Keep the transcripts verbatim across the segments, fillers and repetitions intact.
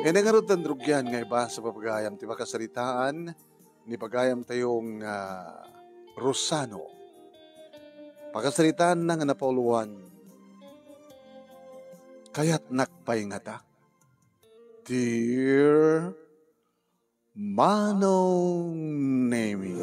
Ania ngarud ti rugian nga ibasa, pagayam, ti pakasaritaan ni pagayamtayo nga, ah, Rosano? Pakasaritaanna nga napauluan, Kayatnak Pay Ngata, Dear Manong Nemi.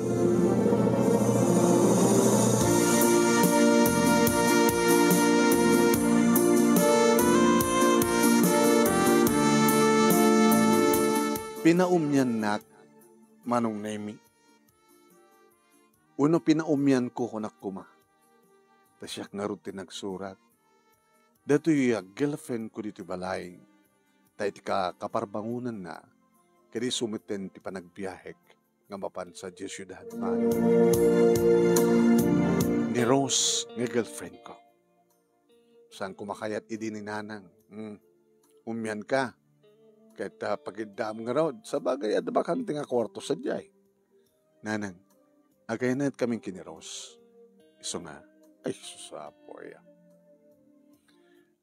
Pinaumyannak, Manong Nemi. Wenno pinaumyanko, kunak koma. Ta siak ngarud ti nagsurat. Daytoy a girlfriend ko ditoy balay, ta iti ka-, kaparbangonanna, ket isu metten ti panagbiahek nga mapan sadiay siudad, Manong. Ni Rose nga girlfriend ko. Saan ko makayat idi ni Nanang? Hmm. Umyan ka. Ket, ah, pagiddaam ngarud, sabagay, adda bakante nga kuarto sadiay. Nanang, agaynaet kamin ken ni Rose. Isu nga, ay, sus, apoy, ah.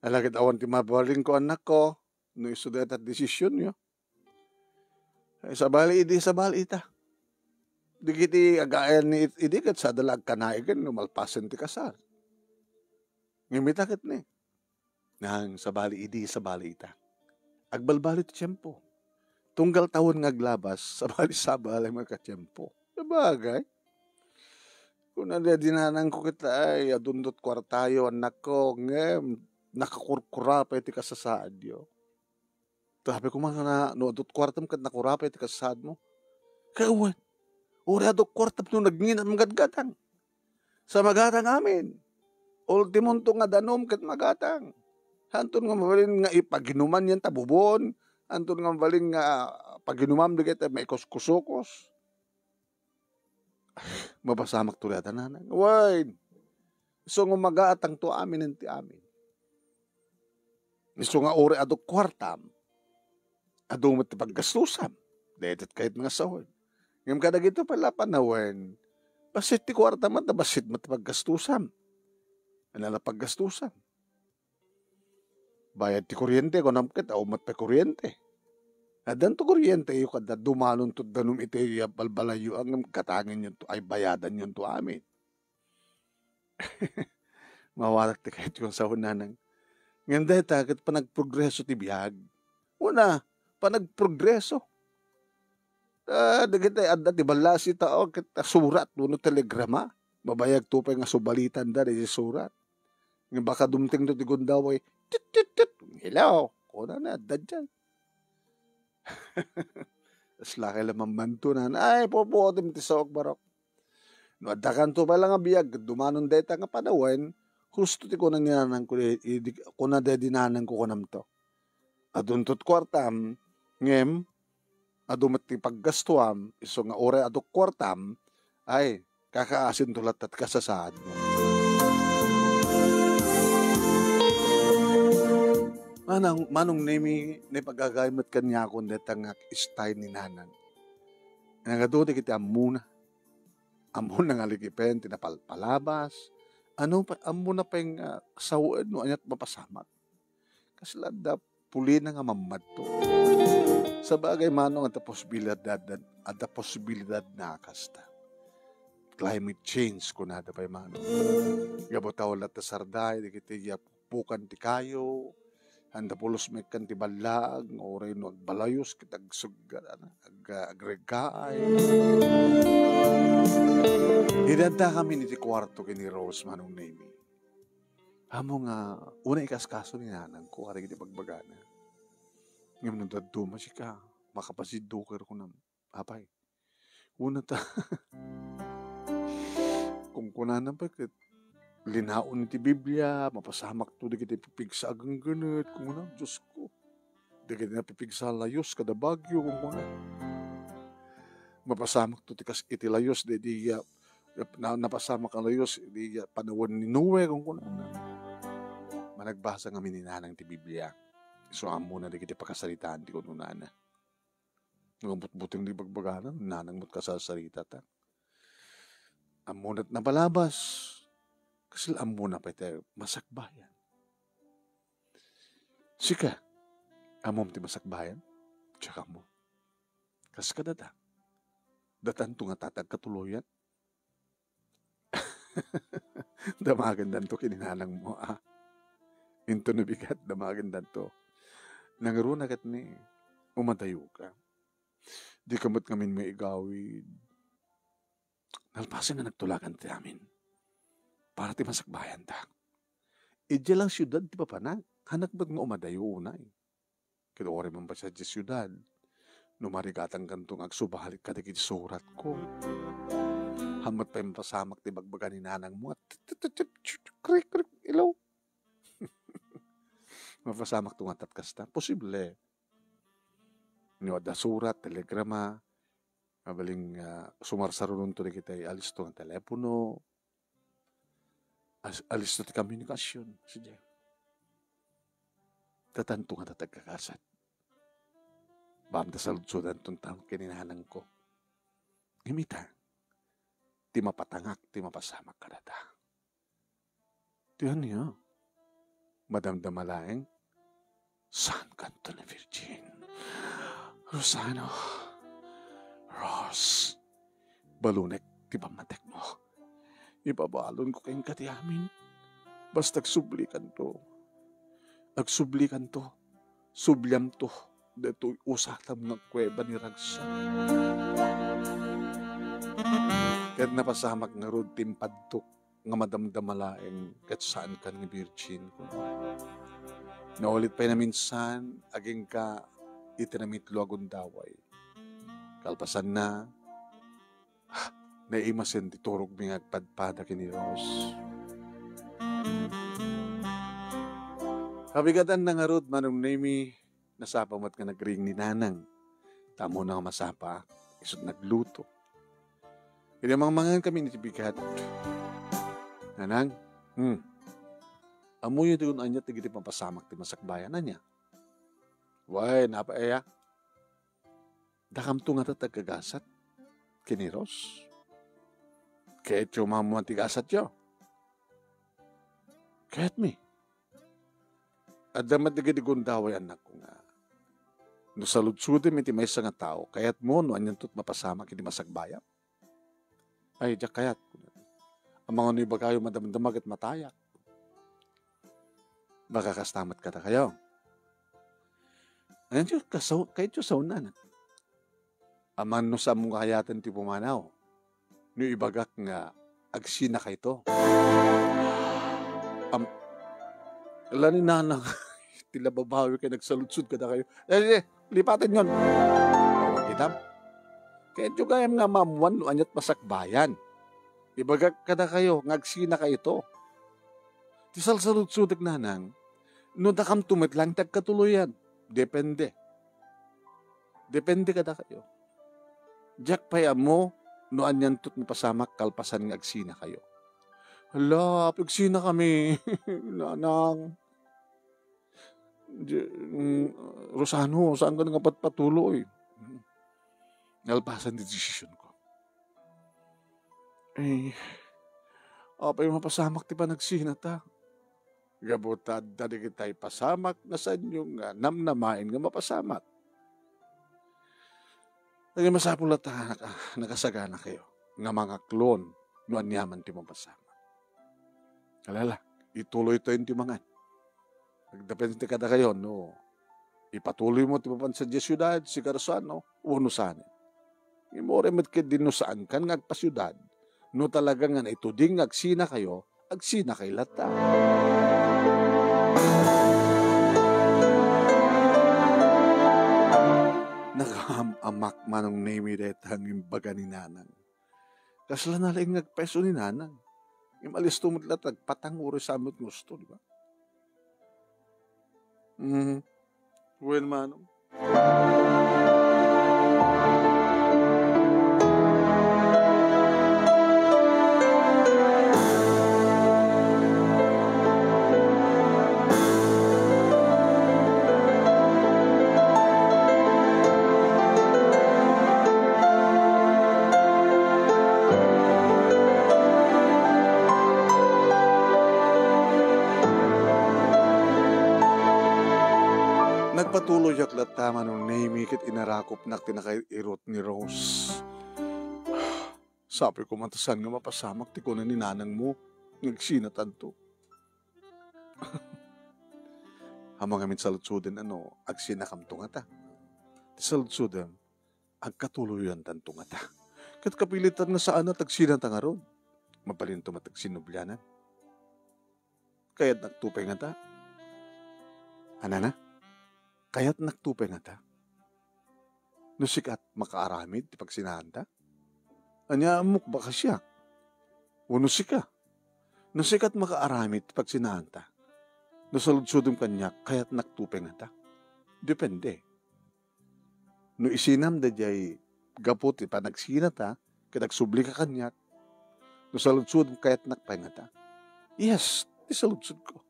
Ala ket awan ti mabalinko, annakko, no isu dayta desisionyo. Ay, sabali idi, sabali ita. Dagiti agayan ni it-, idi ket sada la agkanaig no malpasen ti kasar. Ngem ita ket ni, nang sabali idi, sabali ita. Agbalbaliw ti tiempo. Tunggal tawen nga aglabas, sabali-sabali nga tiempo. Sabagay. Kuna daydi nanangko ket, ay, adunto ti kuartayo, annakko, ngem nakakurkura pay ti kasasaadyo. Sabi ko man nga, no, adut kuartam ket nakura pay ti kasasaadmo. Ket wen, uray adut kuartam no nagngin a manggatgatang. Sa magatang amin. Ultimonto nga danum ket magatang. Hanton nga mabalin nga ipaginuman yan ta bubon. Hanton nga mabalin nga paginumam dagiti maikuskusukos. Mapasamak to dayta, nanang. Wen, isu nga magatangto amin ti amin. Isu nga uray adu kuartam, adu met ti paggastusam. Daytoy kayat nga sawen. Ngem kadagito pay la panawen, bassit ti kuartam, ta bassit met ti paggastusam. Ania la paggastusam? Bayad ti kuryente, kunam ket, awan met pay kuryente. Addanto kuryente, iyo, kada dumanonto danum iti balbalayyo, ngem gatangenyo to, ay, bayadanyo to amin. Mawarak ti kayatyo nga sawen, nanang. Ngem dayta ket panagprogreso ti biag. Una, panagprogreso. Ah, dagiti adda ti ballasi tao ket surat wenno telegrama. Mabayagto pay nga subalitanda daydi surat. Nga baka dumtengto ti gundaway, "Tut, tut, tut. Hello." Kunana, adda diay. Kas lakay la mammanto na, "Ay, pupuotem ti saok, barok." No adda kanto pay la nga biag, dumanon dayta nga panawen, husto ti kuna ni nanangko, idi, kuna daydi nanangko, kunamto, "Adunto ti kuartam, ngem adu met ti paggastuam, isu nga uray adu kuartam, ay, kakaasinto latta ti kasasaadmo." Manang, Manong Nemi, naipagagaymet kaniakon dayta nga style ni nanang. Nagadu dagiti ammona. Ammona nga likipen ti napalpalabas. Ano pa, ammona pay nga sawen no aniat mapasamak. Kasla adda pulina nga mammadto. Sabagay, Manong, adda posibilidad, adda posibilidad na kasta. Climate change, kunada pay, Manong. Gapu ta wala ta sarday, dagiti ya pukan ti kayo, anda pulos mekkan ti ballaag, nga uray no agbalayos, ket agsugga-, ag-, agreggaay. Idadda kami iti kuarto ken ni Rose, Manong Nemi. Amo nga, una ikaskaso ni nanangko, ari iti bagbagana. Ngem no dadduma sika, makapasidduker, kunam, apay. Una ta, kunkunana pay ket, linaon iti Biblia, mapasamakto dagiti pipigsa a genggenet, kunkunana, Diosko. Dagiti napipigsa a layus kada Baguio, kunkunana. Mapasamakto ti kas-, iti layus, daydi, ah, na-, napasamak a layus, idi, ah, panawen ni Noe, kunkunana. Managbasa ngamin ni nanang ti Biblia. Isu ammona dagiti pakasaritaan ti kunkunana. Nga butbuteng di bagbagana, nanang met kasarsarita ta. Ammona ti napalabas. Kasla ammona pay ti masakbayan. Sika, ammom ti masakbayan? Diak ammo. Kas kadata, datanto ngata ti agkatuloyan. Damagendanto ken ni nanangmo, a. Intono bigat, damagendanto. Nangruna ket ni, umadayoka. Dika met ngamin maigawid. Nalpasen nga nagtulagan ti amin. Para ti masakbayanta. Idiay la siudad ti papanak, hanak met nga umadayo unay. Ket uray man pay sadiay siudad, no marigatangkanto nga agsubalik kadagiti suratko. Haan met pay mapasamak ti bagbaga ni nanangmo a tip, tip, tip, tip, krik, krik, ilaw. Mapasamakto ngata ti kasta? Posible. No adda surat, telegrama, mabalin nga sumarsarunonto dagiti alisto nga telepono, as-, alisto ti komunikasion, sadiay. Datanto ngata ti agkagasat. Baam ta saludsodanton ta ken ni nanangko. Ngem ita, ti mapatangak, ti mapasamak kadata. Ti ania? Madamdama laeng, saankanto ni Virgin. Rosano, Ros, balunek ti pammatekmo. Ibabalonko kenka ti amin. Basta agsublikanto. Agsublikanto. Subliamto. Daytoy usatam nga kuweba ni ragsak. Ket napasamak ngarud ti impadtok nga madamdama laeng ket saankan nga birgin. Naulit pay naminsan, agingga iti namitlo a gundaway. Kalpasanna, naimasen ti turogmi nga agpadpada ken ni Ros. Kabigatanna ngarud, Manong Nemy, nasapa met nga nagring ni Nanang. Ta ammona nga masapa, isut' nagluto. Idi mangmangan kami iti bigat. Nanang, hmm, ammoyo ti no ania dagiti mapasamak ti masakbayan, ania? Wen, apay aya? Dakamto ngata ti agkagasat ken ni Ros? Kayatyo maammuan ti gasatyo? Kayatmi. Adda met dagiti gundaway, annakko, nga no saludsodem iti maysa nga tao, kayatmo no anianto ti mapasamak iti masakbayam? Ay, diak kayat. Amangan no ibagayo, madamdama ket matayak. Baka kasta met kadakayo. Anianto kasaw-, kayatyo saonan? Amangan no saanmo nga kayaten ti pumanaw no ibagak nga agsinakayto. Am-, ala ni Nanang, ti la babawi ket nagsaludsod kadakayo. Eh, eh, lipatenyon. O, kitam? Kayatyo gayam nga maammuan no aniat masakbayan. Ibagak kadakayo nga agsinakayto. Ti salsaludsodek, Nanang, no dakamto met laeng ti agkatuloyan. Depende. Depende kadakayo. Diak pay ammo no anianto ti mapasamak kalpasan nga agsinakayo. Hala, apigsinakami, Nanang. Di, mm, Rosano, saanka nga patpatuloy? Nalpasen ti desisionko. Eh, apay mapasamak ti panagsinata? Gapu ta adda dagiti pasamak nga saanyo nga namnamaen nga mapasamak. Dagiti masapul a ta naka-, nakasaganakayo nga mangaklon no aniaman ti mapasamak. Alala, ituloytayo ti mangan. Agdepende kadakayo no ipatuloymo ti mapan sadiay siudad, sigarsano, wenno saan. Ngem uray met ketdi no saankan nga agpasiudad, no talaga nga naituding nga agsinakayo, agsinakay latta. Nakaam-amak, Manong Nemy, dayta nga imbaga ni Nanang. Kasla nalaing nga agpayso ni Nanang. Ngem alisto met latta agpatang uray saan met nga usto, di ba? Mhm. Wen, Manong. Patuloyak latta, Manong Nemy, ket inarakopnak ti nakairot ni Rose. Sapay koma ta saan nga mapasamak ti kuna ni nanangmo nga agsinatanto. Ammom ngamin saludsodem no agsinakamto ngata. Ti saludsodem, agkatuloyantanto ngata. Ket kapilitan nga saan a ti agsinata ngarud. Mabalinto met ti agsinublianan. Kayatnakto pay ngata. Anana? Kayatnakto pay ngata. No sika ti makaaramid ti pagsinaanta? Ania, ammok ba a siak? Wenno sika? No sika ti makaaramid ti pagsinaanta? No saludsodem kaniak, kayatnakto pay ngata? Depende. No isinam daydiay gapu ti panagsinata, ket agsublika kaniak, no saludsodem, kayatnak pay ngata? Yes, ti saludsodko.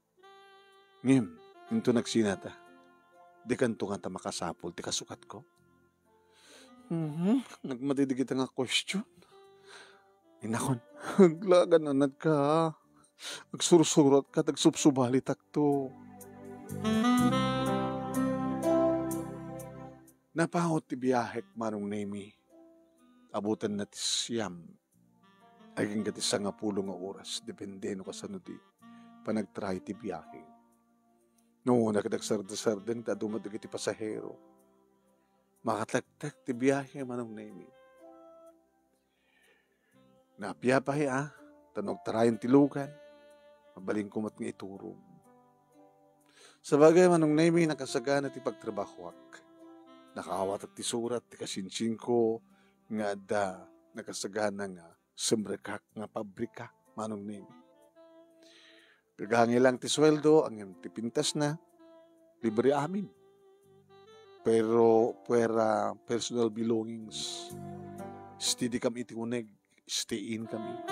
Ngem, inton agsinata, dikanto ngata makasapul ti kasukatko? Mhm, nagmati dagita nga question. Inakon, aglagan-anadka. Agsursuratka, agsubsubalitakto. Napaut ti biahek, Manong Nemy. Abutanna ti siam agingga ti sangapulo nga oras, depende no kasano ti panagtry ti biahe. No una ket agsardesardeng ta adu met dagiti pasahero. Makatektek ti biahe, Manong Nemy. Naapay a, ta no agtarayen ti lugan, mabalinko met nga iturog. Sabagay, Manong Nemy, nakasagana ti pagtrabahoak. Nakaawatak ti surat ti kasinsinko nga adda nakasagana nga semrekak nga pabrika, Manong Nemy. Gagangay lang ti sueldo, ngem ti pintasna, libre amin. Pero, puera personal belongings, steady kami iti uneg, stay in kami.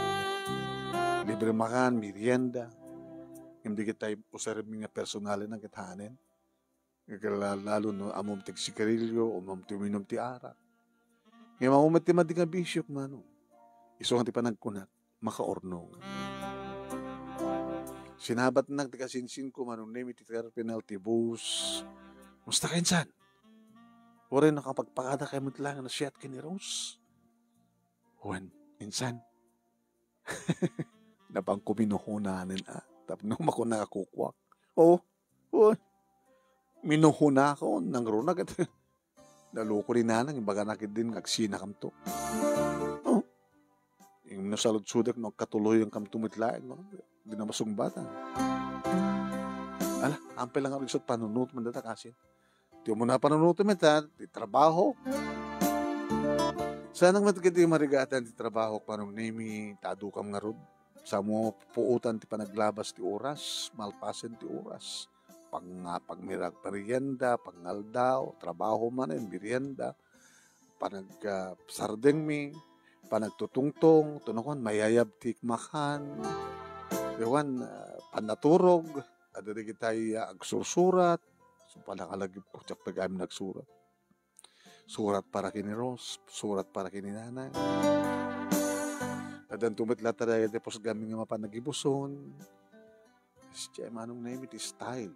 Libre makan, merienda. Ngem dagitay usarem nga personalen a ket hanen. Lalo no ammom ti agsigarilio, ammom ti uminum ti arak. Ngem ammom met ti madi nga bisiok, Manong. Isu nga ti panagkunak, makaurnong. Sinabatnak ti kasinsinko, Manong Nemy, ti terminal ti bus. Kumusta ka, insan? Uray nakapagpakada kay met lang a nasiat ken ni Rose. Wen, insan. Napanko minuhunanen a, tapno makuna a kukuak. Oh, oh. Minuhunakon, nangruna ket naloko ni nanang, imbagana ketdin nga agsinakamto. Oh. Ing nasaludsodek no agkatuloyankamto met laeng, no? Di na masungbatan. Ala, ampay lang a isu ti panunotem dayta kasin. Ti umuna a panunotem ita, ti trabaho. Saanak met ketdi marigatan ti trabaho, Manong Nemy, ta adukam ngarud. Saan mo pupuotan ti panaglabas ti oras, malpasen ti oras. Pang-, pagmirag-, merienda, pangaldaw, trabaho manen, merienda, panag-, ah, sardengmi, panagtutungtong, tunukan, mayayab ti makan, diwan, ah, panaturog, adda dagitay, ah, agsursurat, so panakalagipko, diak pay gayam nagsurat. Surat para ken ni Rose, surat para ken ni Nanang. Addanto met latta dayta pusgami nga mapan nagibuson. Isu ti Manong Nemy ti style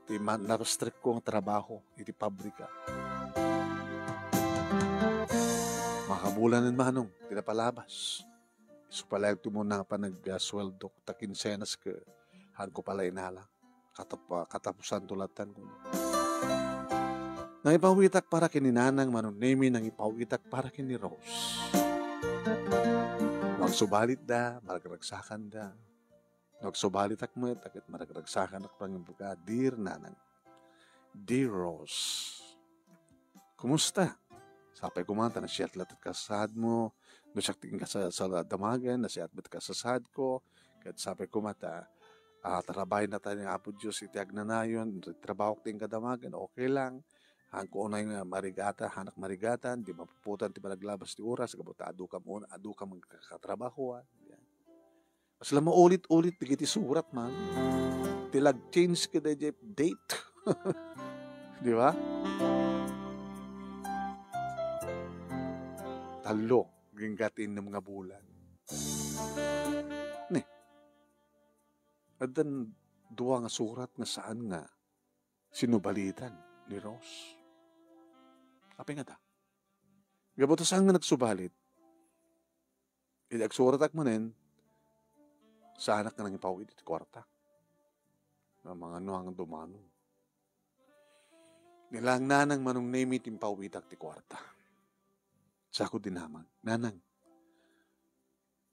ti ma-, na-restrict ko nga trabaho iti pabrika. Makabulanen, Manong, ti napalabas. Isu pay laeng ti umuna a panagsueldok ta kinsenas ket haanko pay la inala. Katap-, katapusanto latta, kunak. Nangipawitak para ken ni Nanang, Manong Nemy, nangipawitak para ken ni Rose. No agsubalitda, maragragsakanda. No agsubalitak met, ket maragragsakanak pay nga imbagak, "Dear Nanang, dear Rose, kumusta? Sapay koma ta nasiat latta ti kasasaadmo. No siak ti inkasa-, sa-, damagen, nasiat met ti kasasaadko. Ket sapay koma ta, ah, tarabayen ta ni Apo Dios iti agnanayon, trabahok ti inkadamagen, okay lang. Haanko unay nga marigatan, haanak marigatan, di mapupuotan ti panaglabas ti oras, gapu ta adukam un-, adukam nga kakatrabahoan." Yan. Kasla maulit-ulit dagiti surat man. Ti lag-change kadaydiay date. Di ba? Tallo, agingga ti innem nga bulan. Ne. Addan dua nga surat nga saan nga sinubalitan. ni Rose. Apay ngata? Gapu ta saan nga nagsubalit, idi agsuratak manen, saanak nga nangipaw-it iti kuarta. Nga mangano-ano dumano. Ni la Nanang Manong Nemi ti impaw-itak ti kuarta. Sa ko dinamag, "Nanang,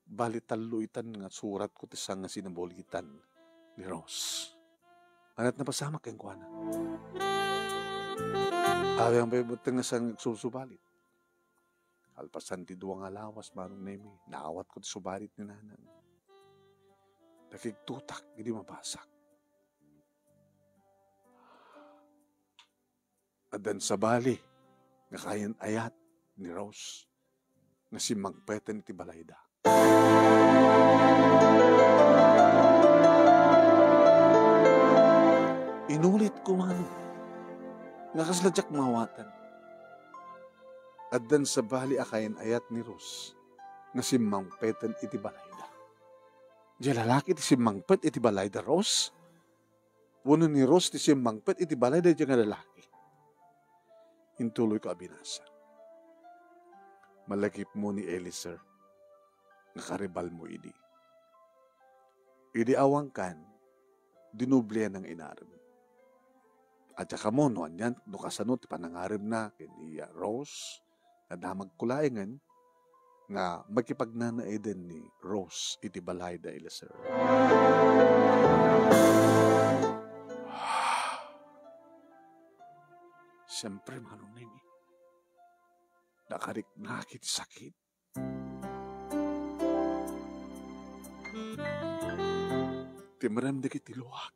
bali tallo itan nga suratko ti saan nga sinabulitan ni Rose." Ania't napasamak kenkuana? Awan pay met nga saan nga agsusubalit. Kalpasan ti dua nga lawas, Manong Nemi, naawatko ti subalit ni Nanang. Nakigtutak idi mabasak. Addan sabali nga kayan-ayat ni Rose nga simmangpeten iti balayda. Inulit ko manen nga kasla diak maawatan. Addan sabali a kayan-ayat ni Rose nga simmangpeten iti balayda. Diay lalaki ti simmangpet iti balayda, Rose? Wenno ni Rose ti simmangpet iti balay daydiay nga lalaki? Intuloyko a binasa. Malagipmo ni Eliezer nga karibalmo idi. Idi awankan, dinublianna nga inarem. Adda kamo no anian, no kasano ti panangaremna ken ni Rose? Nadamagko laengen nga makipagnanaeden ni Rose iti balayda, Eliezer. Siempre, Manong Nemi, nakariknak iti sakit. Timrem dagiti luak.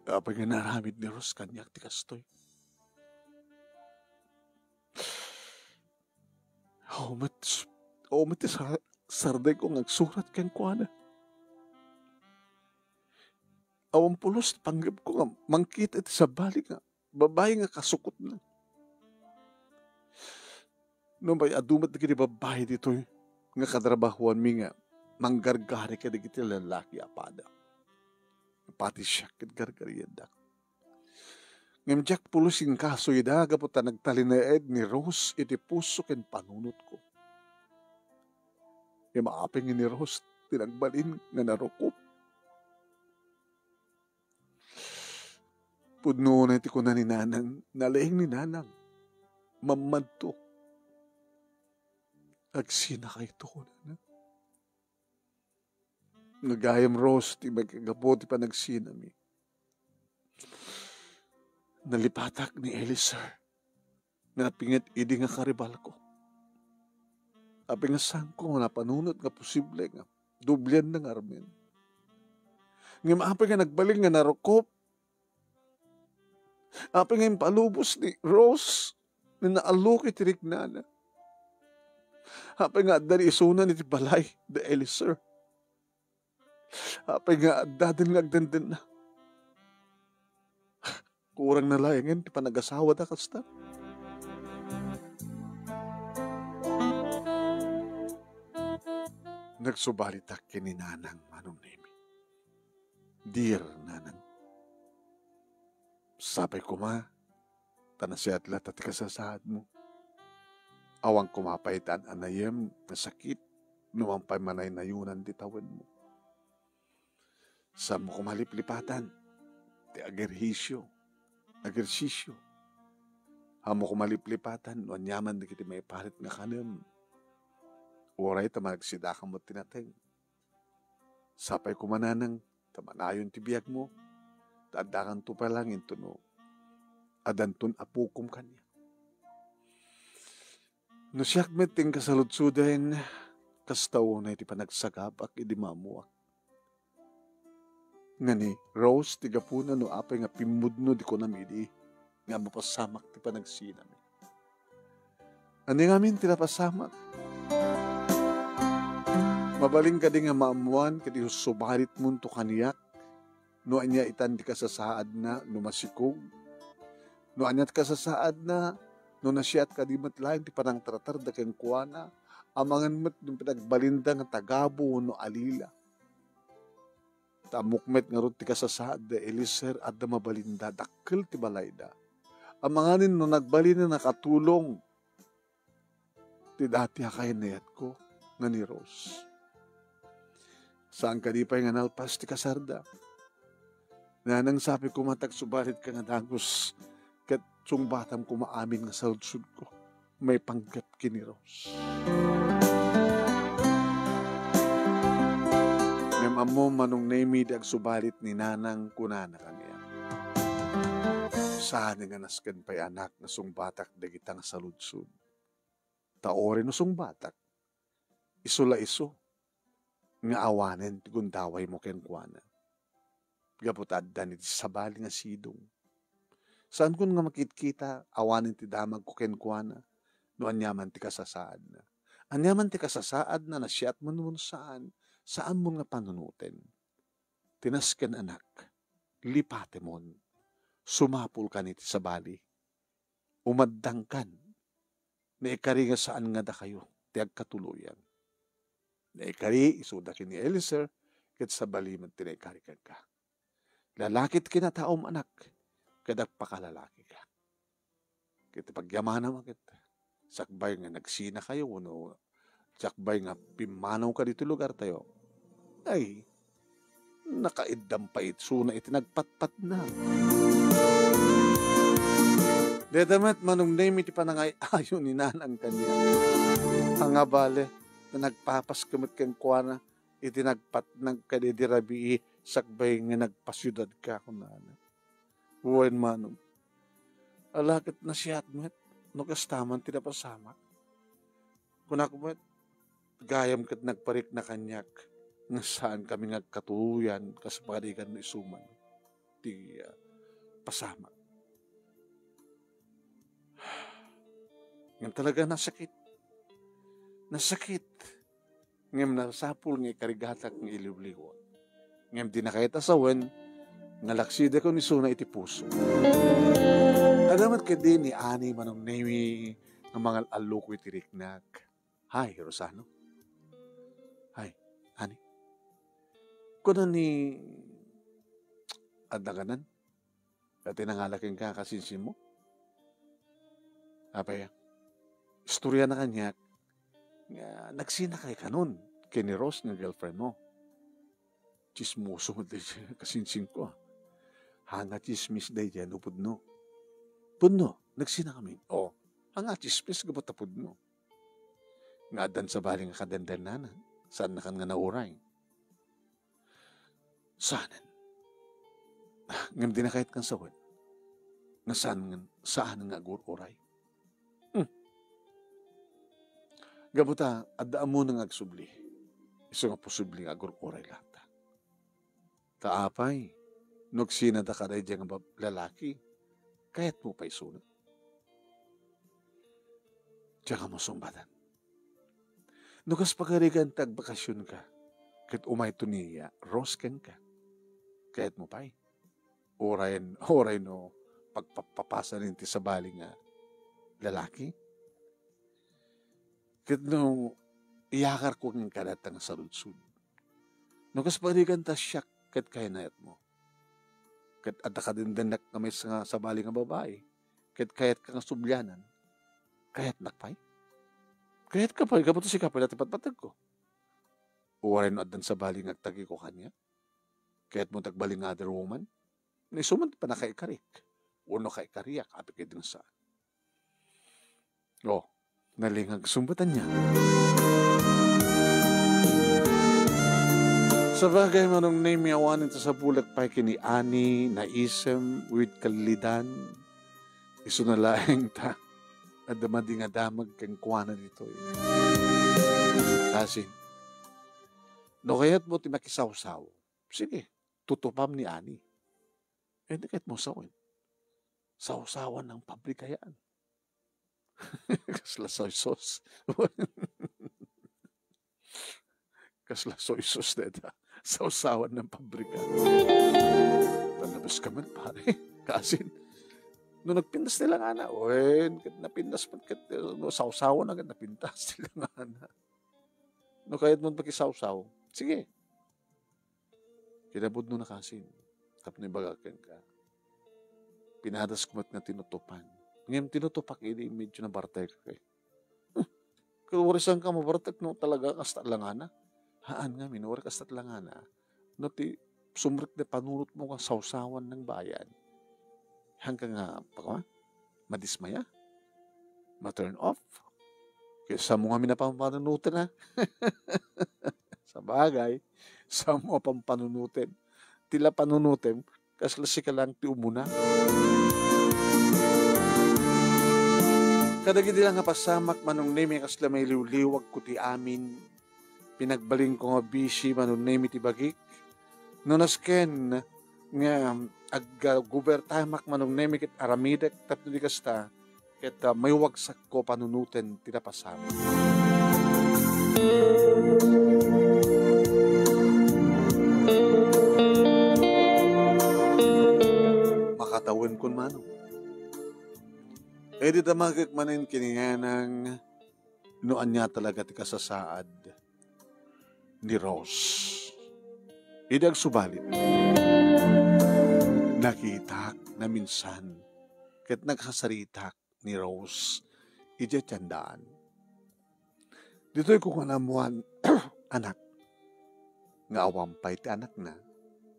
Apay nga naaramid ni Rose kaniak ti kastoy? Awan met, awan met ti sa-, sardengko nga agsurat kenkuana. Awan pulos ti panggepko nga mangkita iti sabali nga babai nga kasukotna. Nupay adu met dagiti babai ditoy nga katrabahoanmi nga manggargari kadagiti lalaki a pada. Pati siak ket gargariandak. Ngem diak pulos inkasoyda gapu ta nagtalinaed ni Rose iti puso ken panunotko. Ngem apay nga ni Rose ti nagbalin nga narukop? Pudno unay ti kuna ni Nanang, nalaing ni Nanang. Mammadto. Agsinakayto, kunana. Nga gayam, Rose, ti makagapu ti panagsinami. Nalipatak ni Eliezer nga napinget idi nga karibalko. Apay nga saanko nga napanunot nga posible nga dublianna nga armen? Ngem apay nga nagbalin nga narukop? Apay nga impalubos ni Rose nga naalluki ti riknana? Apay nga adda ni isunan iti balay da Eliezer? Apay nga addaden nga agdendenna? Kurang na laengen ti panagasawada kasta. Nagsubalitak ken ni Nanang, Manong Nemi. Dear Nanang, sapay koma ta nasiat latta ti kasasaadmo. Awan koma pay ti an-anayem nga sakit no mangpay manaynayonan ti tawenmo. Saanmo koma liplipatan ti agerhisio, agersisio. Saanmo koma liplipatan no aniaman dagiti maiparit nga kanem. Uray ta managsidakam met ti nateng. Sapay koma, Nanang, ta manayon ti biagmo, ta addakanto pay laeng intono addanton apokom kaniak. No siak met ti inkasaludsoden, kasta unay ti panagsagabak idi maammoak. Nga ni Rose ti gapuna no apay nga pimmudno di kunam idi nga mapasamak ti panagsinami. Ania ngamin ti napasamak? Mabalin kadi nga maammoan ket isusubaritmonto kaniak no ania itan ti kasasaadna no masikog? No ania ti kasasaadna no nasiat kadi met laeng ti panangtartarda kenkuana, amangan met no pinagbalinda nga tagabu wenno alila? Ta ammok met ngarud ti kasasaad da Eliezer, adda mabalinda, dakkel ti balayda. Amanganen no nagbalin a nakatulong ti dati a kayannayatko nga ni Rose. Saan kadi pay nga nalpas ti kasarda. Nanang, sabi koma, ta agsubalitka nga dagus, ket sungbatam koma amin nga saludsodko maipanggep ken ni Rose. Ngem ammo, Manong Nemi, ti agsubalit ni Nanang, kunana kaniak, saan nga nasken pay, anak, nga sungbatak dagita nga saludsod. Ta uray no sungbatak, isu la isu nga awanen ti gundawaymo kenkuana. Gapu ta addan iti sabali nga sidong. Saankon nga makitkita awanen ti damagko kenkuana no aniaman ti kasasaadna. Aniaman ti kasasaadna, nasiatmon wenno saan, saanmon nga panunoten. Ti nasken, anak, lipatemon. Sumapulkan iti sabali. Umaddangkan. Naikari nga saan nga dakayo ti agkatuloyan. Naikari isuda ken ni Eliezer, ket sabali met ti naikari kenka. Lalaki ti kinataom, anak, ket agpakalalakika. Ket ti pagyamanam a ket sakbay nga nagsinakayo wenno sakbay nga pimmanawka ditoy lugartayo, ay, nakaiddam pay isuna iti nagpatpatna. Dayta met, Manong Nemi, ti panangay-ayo ni Nanang kaniak. Ania bale, ta nagpapaska met kenkuana iti nagpatnag kadi idi rabii sakbay nga nagpasiudadka, kunana. Wen, Manong, ala ket nasiat met no kasta man ti napasamak. Kunak met, gayam ket nagparikna kaniak nga saankami nga agkatuloyan kas pagarigan no isu man ti, ah, pasamak. Ngem talaga nasakit. Nasakit. Ngem nasapul nga ikarigatak nga iliwliwa. Ngem dina kayat a sawen nga laksidakon isuna iti puso. Adda met kadi ni Ani, Manong Nemi, nga mangal-alluko iti riknak. Hay, Rosano. Hay, Ani. Kuna ni, adda kanan? Iti nangala kenka, kasinsinmo? Apay, istorya na kaniak nga nagsinakay kanon ken ni Rose nga girlfriend mo. Tsismoso met daydiay, kasinsinko, a. Haan nga tsismis daydiay no pudno. Pudno, nagsinakamin. O, haan nga tsismis gapu ta pudno. Nga addan sabali nga kadendennana, saannakan nga nauray. Saanen. Ngem dina kayat nga sawen nga saan nga, saan nga agur-uray. Hmm. Gapu ta, adda ammona nga agsubli. Isu nga posible nga agur-uray latta. Ta apay, no agsinada kadaydiay nga bab-, lalaki, kayatmo pay isuna? Diak ammo sungbatan. No kas pagarigan ta agbakasionka, ket umayto ni Rose kenka, kayatmo pay? Uray, uray no pagpapapasanen ti sabali nga lalaki? Ket no iyakarko kenka dayta nga saludsod, no kas pagarigan ta siak ket kayannayatmo, ket adda kadendennak nga maysa nga sabali nga babai, ket kayatka nga sublianan, kayatnak pay? Kayatka pay, gapu ta sika pay la ti patpategko. Uray no addan sabali nga agtagiko kaniak, kayatmo ti agbalin nga other woman? No isu man ti pannakaikarik, wenno kaikariak, apay kadi nga saan? O, nalingag sungbatan niya. Sabagay, Manong Nemi, awanen ta sabulek pay ken ni Ani, naisem, with kallidan. Isuna laeng ta adda madi nga damag kenkuana ditoy. Kasin, no kayatmo ti makisawsaw, sige, tutupam ni Ani. Eh, di kayatmo sawen. Sawsawan ng pabrika yan. Kasla soy sauce. Kasla soy sauce dayta. Sawsawan ng pabrika. Talabas ka man, pare. Kasin, no nagpintas ti langana, wen, ket napintas man, ket, no, sawsawan na, ket napintas ti langana. No kayatmo pakisawsaw, sige. Pinabudno na kasin, tapno ibaga kenka. Pinadas ko met nga tinutupan. Ngem tinutupak idi medyo nabartek ka. Huh, kawarisan ka mabartek no talaga kasta langana. Haan nga, minurek kasta langana. No ti sumrek na panunot mo nga sawsawan ng bayan. Hanggang nga, pagka, madismaya, ma-turn off. Kaysa mo nga minapampanunutan, ha? Sa bagay, sa mo pampanunutin. Tila panunutin, kasla sika lang ti umuna. Kadagiti lang nga pasamak, Manong Nemi, kasla may liwliwag ko ti amin. Pinagbalinko nga bisi, Manong Nemi, ti bagik. No nasken nga aggubertamak, Manong Nemi, ket aramidek tapno di kasta, ket, ah, maywagsakko panunoten ti napasamak. Makatawen kun mano. Idi damagek manen ken ni Nanang, no ania talaga ti kasasaad ni Rose. Idi agsubalit, nakitak naminsan ket nagsasaritak ni Rose idiay tiendaan. Ditoy ko nga naammuan, anak, nga awan pay ti anakna,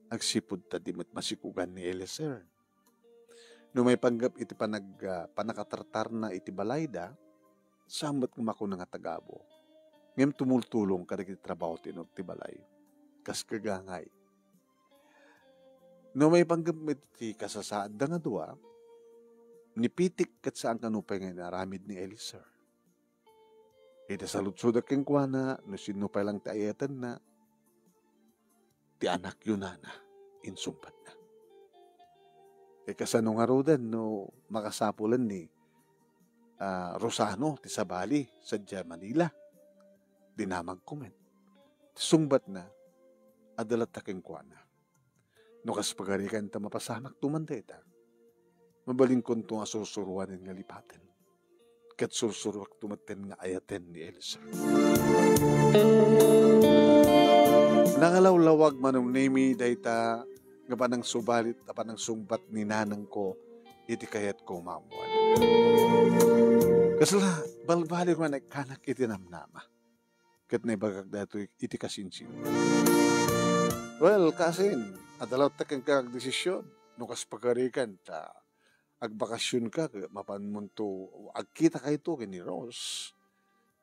agsipud ta di met masikugan ni Eliezer. No maipanggep iti panag-, ah, pannakatartarna iti balayda, saan met nga makuna nga taga-Apo. Ngem tumultulong kadagiti trabaho ti inur ti balay. Kas kagangay. No maipanggep met iti kasasaadda nga dua, ni Pitik ket saan kano pay nga inaramid ni Eliezer. Iti saludsodek kenkuana, no sinno pay lang ti ayatenna, ti anakyo nana, insungbatna. E, kasano ngaruden no makasapulen ni, ah, Rosano ti sabali sadiay Manila? Dinamagko met. Ti sungbatna, adda latta kenkuana. No kas pagarikan ta mapasamakto man dayta, mabalinkonto nga sursuroanen nga lipaten. Ket sursuroakto metten nga ayaten ni Eliezer. Nangalawlawag Manong Nemi dayta nga panangsubalit a panangsungbat ni nanangko iti kayatko maammuan. Kasla, balbaliw nga naikkanak iti namnama. Ket naibagak daytoy iti kasinsin. Well, kasin, adda latta kenka agdesisyon. No kas pagarikan ta agbakasionka ket mapanmonto agkita kayto ken ni Rose.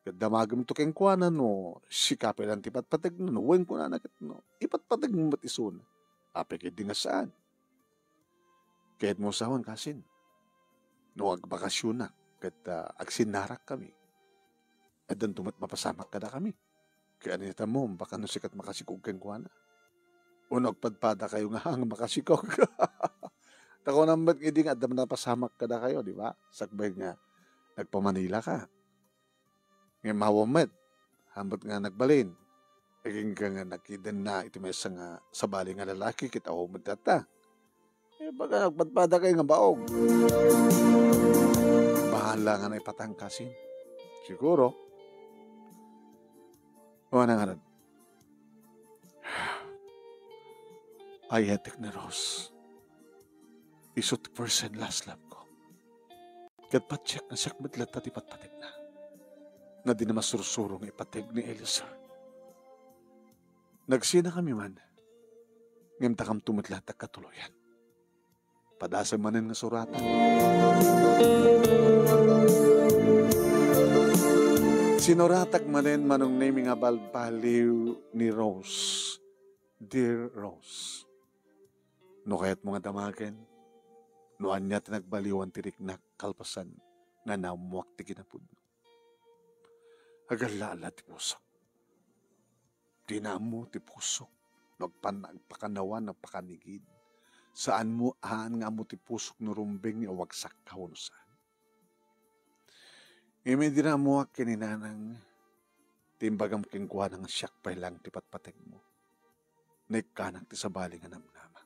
Ket damagemto kenkuana no sika pay lang ti patpategna, no wen kunana ket no ipatpategmo met isuna. Apay ket di nga saan? Kayatmo sawen kasin, no agbakasionak ket, ah, agsinnarakkami, addanto met mapasamak kadakami. Ket ania ta mo, baka no sika ti makasikog kenkuana. Wenno agpadpadakayo nga haan nga makasikog. Ta kunam met nga idi nga adda napasamak kadakayo, di ba? Sakbay nga nagpa-Manila ka. Ngem awan met, haan met nga nagbalin. Agingga nga nakidenna iti maysa nga sabali nga lalaki ket awan met dayta. E, baga nagpadpadakayo nga baog. Bahala nga naipatangkasin. Siguro. O, ano nga nun? Ayatek ni Rose. Isu ti first and last love ko. Ket patiek nga siak met latta ti patpategna. Nga di na masursuro nga ipateg ni Eliezer. Nagsinakami man, ngem dakamto met latta katuloyan. Padasem manen nga suratak. Sinuratak manen, Manong Nemi, nga balbaliw ni Rose. Dear Rose, no kayatmo nga damagen, no ania ti nagbaliwan ti riknak kalpasan nga naammoak ti kinapudno. Agalla-alla ti pusok. Di naammo ti pusok no agpan-, agpakanawan, agpakanigid. Saanmo, haan nga ammo ti pusok no rumbeng nga wagsakka wenno saan. Ngem idi naammoak ken ni Nanang, ti imbagam kenkuana nga siak pay lang ti patpategmo. Naikkanak ti sabali nga namnama.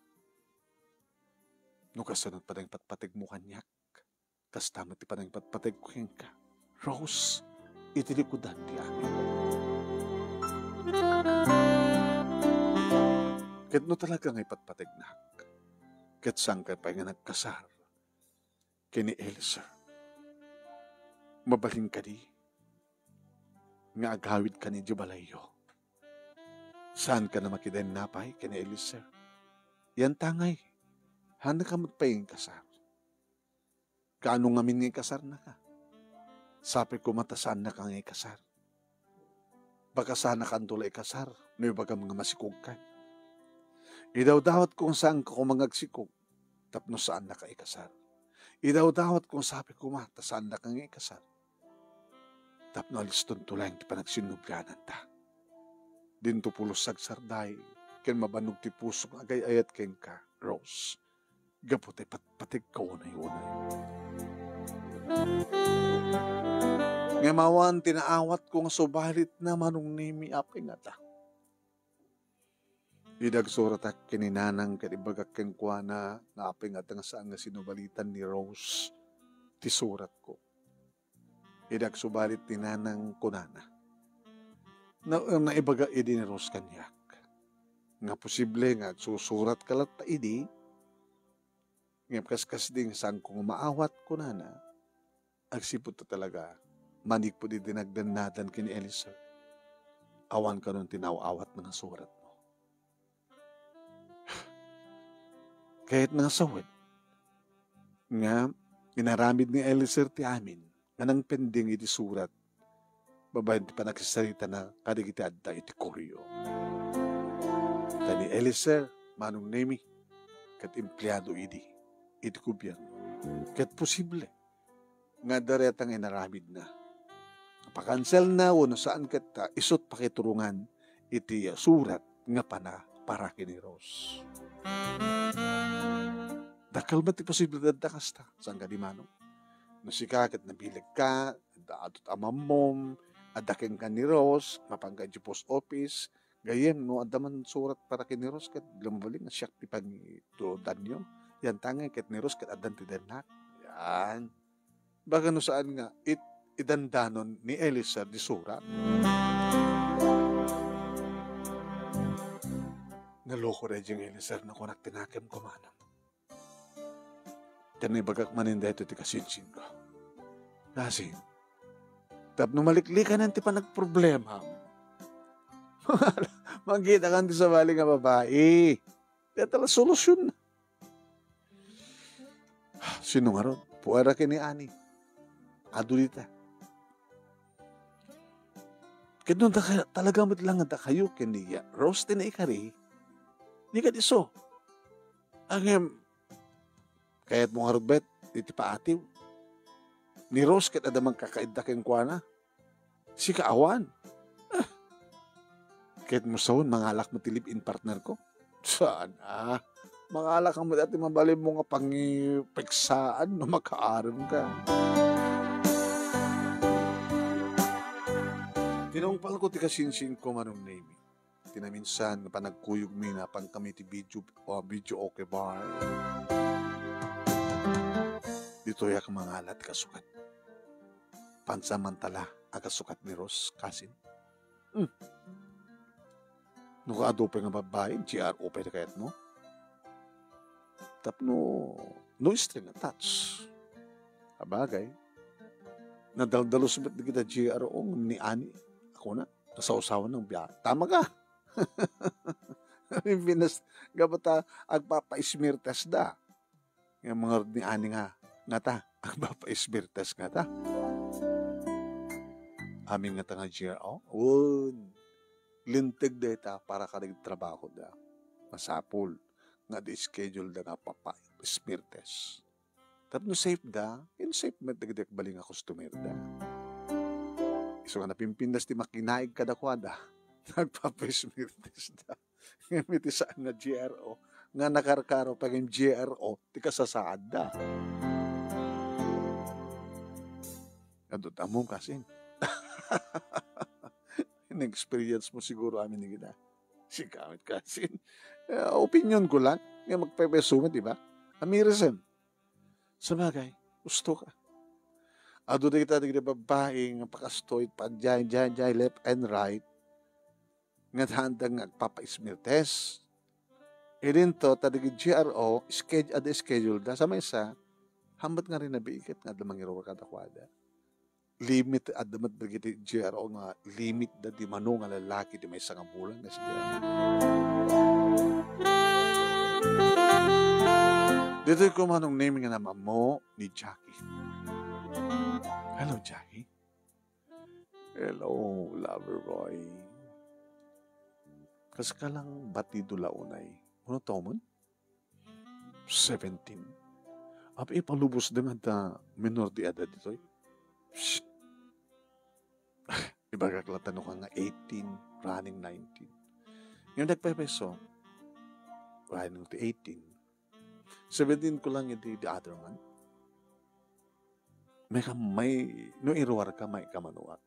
No kasano ti panangipatpategmo kaniak, kasta met ti panangipatpategko kenka, Rose, iti likudan ti amin. Ket no talaga nga ipatpategnak, ket saanka pay nga nagkasar ken ni Eliezer. Mabalin kadi nga agawidkan idiay balayyo? Saanka a makidain napay ken ni Eliezer? Yantangay, haannaka met pay nga ikasar. Kaano ngamin nga ikasarnaka? Sapay koma ta saannaka nga ikasar. Baka saannakanto la ikasar no ibagam nga masikogkan. Idawdawatko nga saanka koma nga agsikog tapno saannaka ikasar. Idawdawatko nga sapay koma ta saannaka nga ikasar tapno alistonto laeng ti panagsinnubliananta. Dinto pulos sagsarday ken mabannog ti pusok nga agay-ayat kenka, Rose, gapu ta ipatpategka unay-unay. Ngem awan ti naawatko nga subalit na manong Nemi, apay ngata. Idi agsuratak ken ni Nanang ket ibagak kenkuana nga apay ngata nga saan nga sinubalitan ni Rose ti suratko. Idi agsubalit ni Nanang, kunana, na, naibaga idi ni Rose kaniak nga posible nga agsusuratka latta idi, ngem kaskasdi nga saanko nga maawat, kunana, agsipud ta talaga manipud idi nagdannadan ken ni Eliezer, awan kanon ti naaw-awatna nga suratmo. Kayatna nga sawen nga inaramid ni Eliezer ti amin nga nangpending iti surat babaen ti panagsasaritana kadagiti adda iti Koreo. Ta ni Eliezer, manong Nemi, ket empleado idi iti gobierno. Ket posible nga adda dayta nga inaramidna. Pakanselna wenno saan ket ta isut' pakiturongan iti surat nga pana para ken ni Rose. Dakkel met ti posibilidad ta kasta, saan kadi, manong? No sika ket nabilegka, adda adu ti amammom, adda kenka ni Rose, mapanka idiay post office, gayyem no adda man surat para ken ni Rose ket lumabali nga siak ti pangitudanyo. Yantangay ket ni Rose ket addan ti dennak. Yan. Baka no saan nga it-, idandanon ni Eliezer ti surat. Naloko daydiay nga Eliezer no kunak ti nakemko, manong. Ket naibagak manen daytoy ti kasinsinko. Kasin, tapno maliklikanen ti panagproblemam, mangkitakan ti sabali nga babai. Dayta la solusionna. Sino ngarud? Puera ken ni Ani. Adu dita. Ket no daka-, talaga met la nga dakayo ken ni Rose ti naikari, di ket isu. Ngem, kayatmo ngarud met iti paatiw? Ni Rose ket adda mangkakaidda kenkuana. Sika awan. Ah. Kayatmo sawen, mangalak met ti live-in partner ko? Saan a? Mangalak met ti mabalinmo nga pangipeksaan no makaarem ka. Tinungpalko ti kasinsinko, manong Nemi. Ti naminsan nga panagkuyogmi, napankami ti video, o, video okay bar. Ditoyak mangala ti kasukat. Pansamantalaan a kasukat ni Rose, kasin. Hmm. No kaadu pay nga babbai, G R O pay ti kayatmo? Tapno no string attached. Abagay, nadaldalus met dagita G R O ngem ni Ani, ako na, nasawsawan ng biya-, tama ka. Pinas, gapu ta agpapa-smear test da. Nga mga ni Ani nga, ngata, agpapa-smear test ngata. Amin ngata nga G R O, un, linteg dayta para kadagiti trabaho da. Masapul nga di schedule da nga papa-smear test. Tapno safe da, ken safe met dagiti agbalin nga customer da. Isu nga napimpindas ti makinaig kadakuada, nagpapa-smear test da. Ngem iti saan nga G R O, nga nakarkaro pa ngem G R O, ti kasasaadda. Adut ammom kasin. Na-experience mo siguro amin ni kita. Sika met kasin. Eh, opinion ko lang. Nga magpepeso met, di ba? Amirisen. Sabagay, gusto ka. Adu dagita dagiti babbai nga pakastoy, pa jay, jay, jay, left and right. Nga saan da nga agpapa-smear test. Idinto, ta dagiti G R O, sched-, adda schedule da. Sa maysa, haanna met nga rinabiiket nga adda mangiruar kadakuada. Limit, adda met dagiti G R O nga limit da di mano nga lalaki di maysa nga bulan nga sige. Ditoy ko Manong Nemi nga namammo ni Jackie. Hello, Jackie. Hello, lover boy. Kas ka lang batido la unay. Ano to man? Seventeen. Apay, ipalubos da nga adda minor de edad ditoy. Shh! Ibagak la ta no ka nga eighteen, running nineteen. Ngem nagpepeso, running to eighteen. Seventeen ko lang iti the other month. May ka, may, no iruar ka, may kamanuak.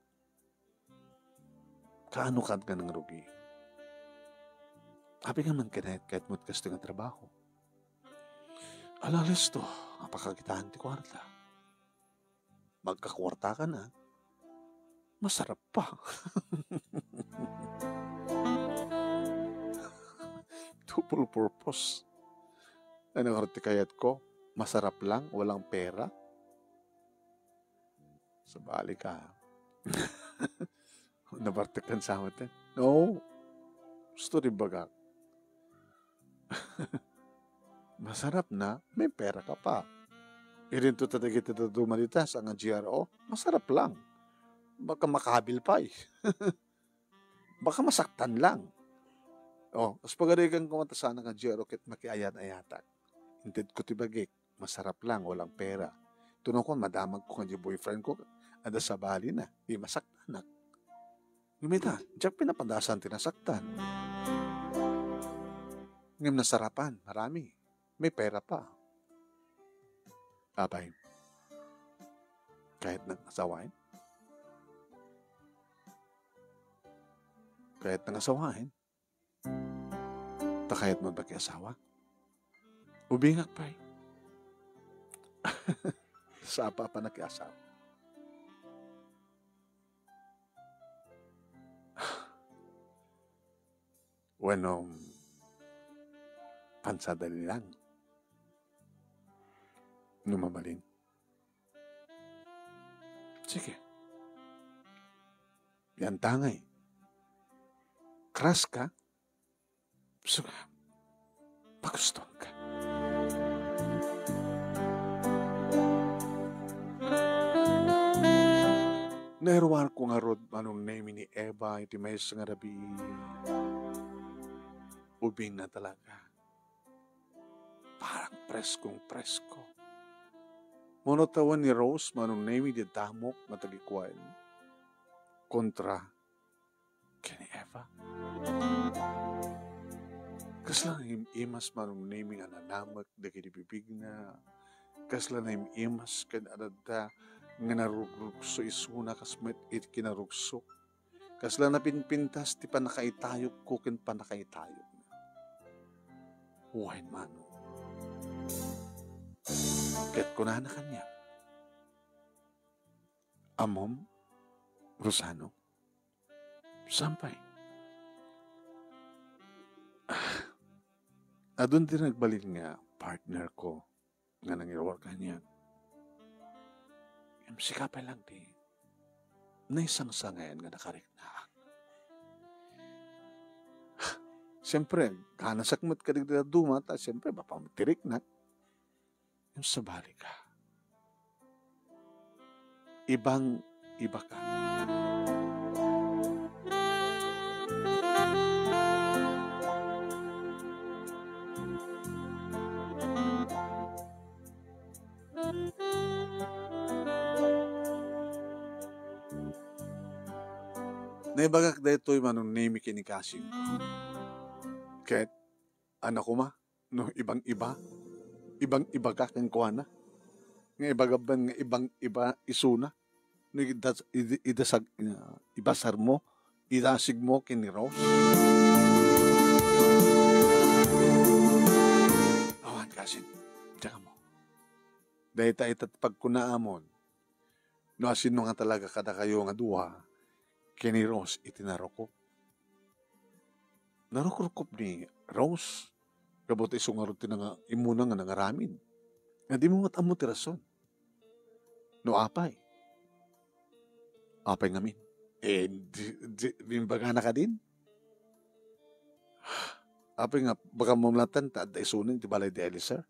Kaano ka nga nangrugi? Apay nga man kinayat-kayat mo ti kastoy nga trabaho? Ala, listo, apakakitaan ti kuarta. Magkakuarta ka na, masarap pa. Double purpose. Ano nga ti kayat ko? Masarap lang, walang pera? Sabali ka. Nabartek kan sa amin, eh. No. Gusto di bagak. Masarap na, may pera ka pa. Idinto ta dagiti dadduma dita sa nga G R O, masarap lang. Baka makabil pa, eh. Baka masaktan lang. Oh, as pagarigan ko man ta sana nga G R O ket makiayat-ayatak. Inted ko ti bagik, masarap lang, walang pera. Tuno ko, madamag ko nga di boyfriend ko, adda sabali na, di masaktanak. Ngem ita, diak pinapadasan ti nasaktan. Ngem nasarapan, marami. May pera pa. Apay, kayat nang asawaen? Kayat nang asawaen? Ta kayat mo makiasawa? Ubingak pay. Sapa pa nakiasawa. Wenno, pansadali lang. No mabalin. Sige. Yan tangay. Crush ka? Suga, pagustuhan ka. Nairuar ko ngarud, Manong Nemi, ni Eva iti maysa nga rabii. Ubing na talaga. Parang preskong presko. Mano tawen ni Rose, Manong Nemi, di damok nga tagikuan kontra ken ni Eva. Kasla naim-imas, Manong Nemi, nga nanamek dagiti bibigna. Kasla naim-imas ken adda nga narugrugso isuna kas met iti kinarugsok. Kasla napinpintas ti pannakaitayokko ken pannakaitayokna. Wen, Manong. Ket kunana kaniak, "Ammom, Rosano?" Saan pay? Ah, adun ti nagbalin nga partner ko nga nangiruar kaniak. Ngem sika pay lang ti naisangsangayan nga nakariknaak. Siyempre, kanasak met kadagiti dadduma, ta siyempre, mapamtiriknak. Ngem sabali ka. Ibang-iba ka. Naibagak daytoy, Manong Nemi, ken ni kasingko. Ket, ano koma? No, ibang-iba. Ibang-iba ka kenkuana. Nga ibagaban nga ibang-iba isuna. No, idas-, id-, idasag-, ah, ibasarmo, idasigmo ken ni Rose. Awan, kasin, diak ammo. Dayta ita ti pagkunaamon. No asino nga talaga kadakayo nga dua, ken ni Rose iti narukop. Narukrukop ni Rose, Kabut isu ngarud ti nanga-, immuna nga nangaramid. Nga dimo met ammo ti rason. No apay? Apay ngamin? Eh, di, di, imbagana kadin? Apay nga, baka mamlatan ta adda isunen ti balay di Eliezer?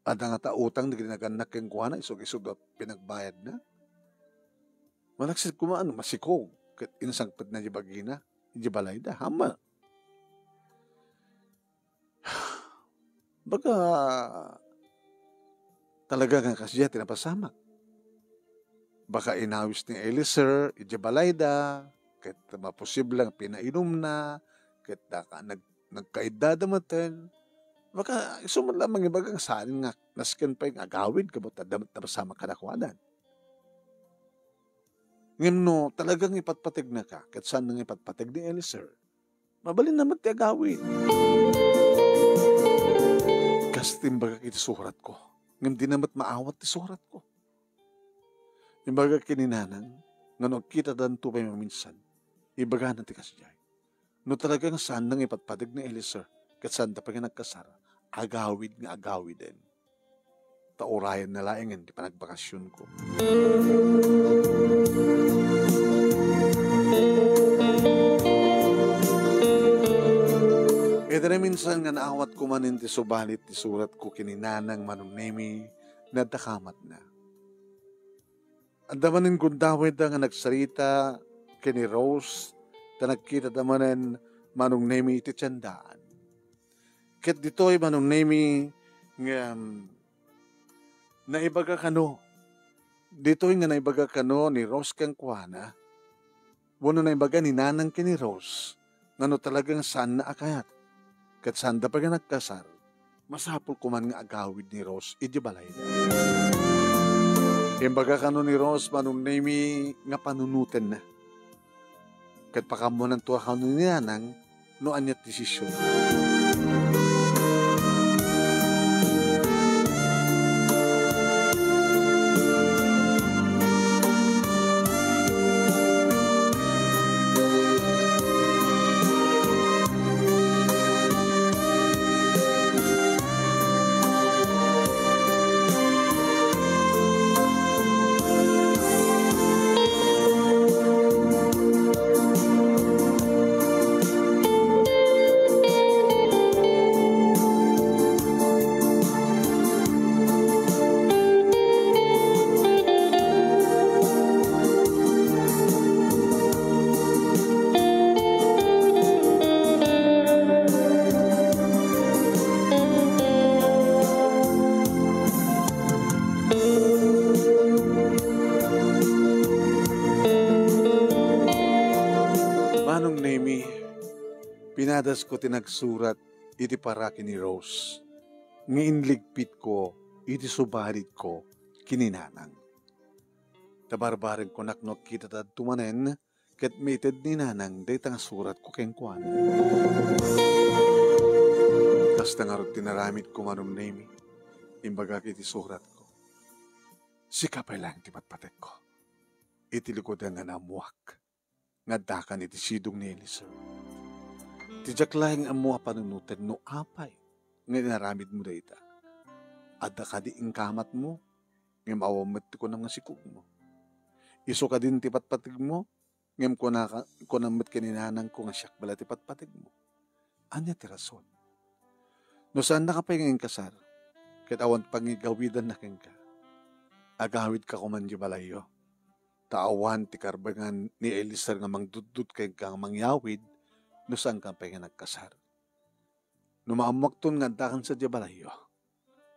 Adda ngata utang dagiti nagannak kenkuana, isog-isog a pinagbayadna? Malaksid koma no masikog ket insangpetna di bagina, di balayda. Amma, baga talaga nga kasdiay ti napasamak. Baka inawis ni Eliezer idiay balayda, ket maposible nga pinainumna, ket naka-, nag-, nagkaiddada metten. Baka isu met la mangibaga nga saan nga nasken pay nga agawid, kabut adda met napasamak kadakuada. Ngem no talagang ipatpategnaka, ket saan nga ipatpateg ni Eliezer, mabalinna met ti agawid. Kas ti imbagak iti suratko, ngem dina met maawat ti suratko. Imbagak ken ni Nanang nga no agkitadanto pay maminsan, ibagana ti kasdiay. No talaga nga saan nga ipatpateg ni Eliezer ket saanda pay nga nagkasar, agawid nga agawiden. Ta urayenna laengen ti panagbakasionko. Iti naminsan nga naawatko manen ti subalit ti suratko ken ni Nanang Manong Nemi, nadakamatna. Adda manen gundawayda nga nagsarita ken ni Rose, ta nagkitada manen Manong Nemi iti tiendaan. Ket ditoy Manong Nemi nga, um, naibaga kano, ditoy nga naibaga kano ni Rose kenkuana, wenno naibaga ni Nanang ken ni Rose, nga no talagang saanna a kayat, ket saanda pay nga nagkasar, masapul koman nga agawid ni Rose idiay balayda. Imbaga kano ni Rose Manong Nemi nga panunotenna. Ket pakaammonanto a kano ni Nanang no ania ti desisyon. Manong Nemi, pinadasko ti nagsurat iti paraki ni Rose nga inligpitko iti subaritko ken ni Nanang. Ta barbarengko no agkitadto manen ket maited ni Nanang dayta nga suratko kenkuana. Kasta ngarud ti naramidko, Manong Nemi, imbagak iti suratko. Sika pay laeng ti patpategko iti likudan nga naammoak nga addakan iti sidong ni Eliezer. Ti diak laeng ammo a panunoten no apay nga inaramidmo dayta. Adda kadi inkamatmo, ngem awan met ti kunam nga sikogmo? Isu kadin ti patpategmo, ngem kunaka-, kunam met ken ni Nanangko nga siak bala ti patpategmo? Ania ti rason? No saannaka pay nga inkasar, ket awan pangigawidanna kenka, agawidka koman idiay balayyo. Ta awan ti karbengan ni Eliezer nga mangdutdut kenka nga mangyawid no saanka pay nga nagkasar. No maammoakton nga addakan sadiay balayyo,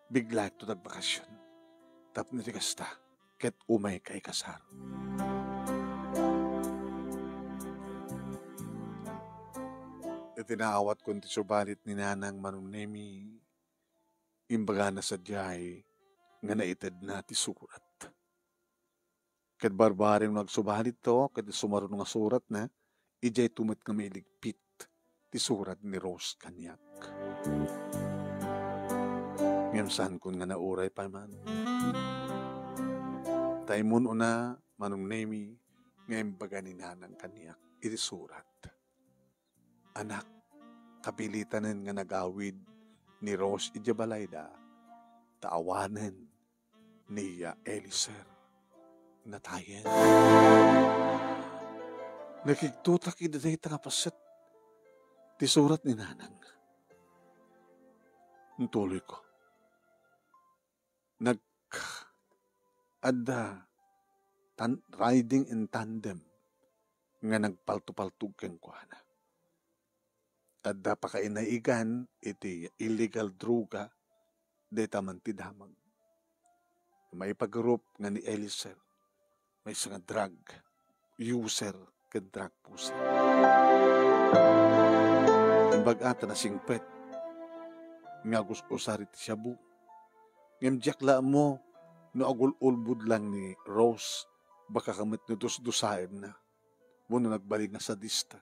biglaekto ti agbakasyon. Tapno iti kasta, ket umayka ikasar. Iti naawatkon ti subalit ni Nanang Manong Nemi, imbagana sadiay nga naitedna ti surat. Ket barbareng no agsubalitto, ket isu maruno nga suratna, idiayto met nga mailigpit ti surat ni Rose kaniak. Ngem saankon nga nauray pay man. Ta immun-una, Manong Nemi, nga imbaga ni Nanang kaniak iti surat. Anak, kabilitanen nga nagawid ni Rose idiay balayda, ta awanen ni Eliezer natayen. Nakigtotak iti dayta nga paset ti surat ni Nanang. Intuloyko. Nag-, adda tan-, riding in tandem nga nagpaltopaltog kenkuana. Adda pakainaigan iti illegal droga dayta man ti damag. Maipagurup nga ni Eliezer, maysa nga drug user ken drug pusher. Imbag-a ta nasingpet nga agus-usar iti shabu. Ngem diak la ammo no agul-ulbod lang ni Rose, baka ka met no dusdusaenna wenno nagbalin nga sadista.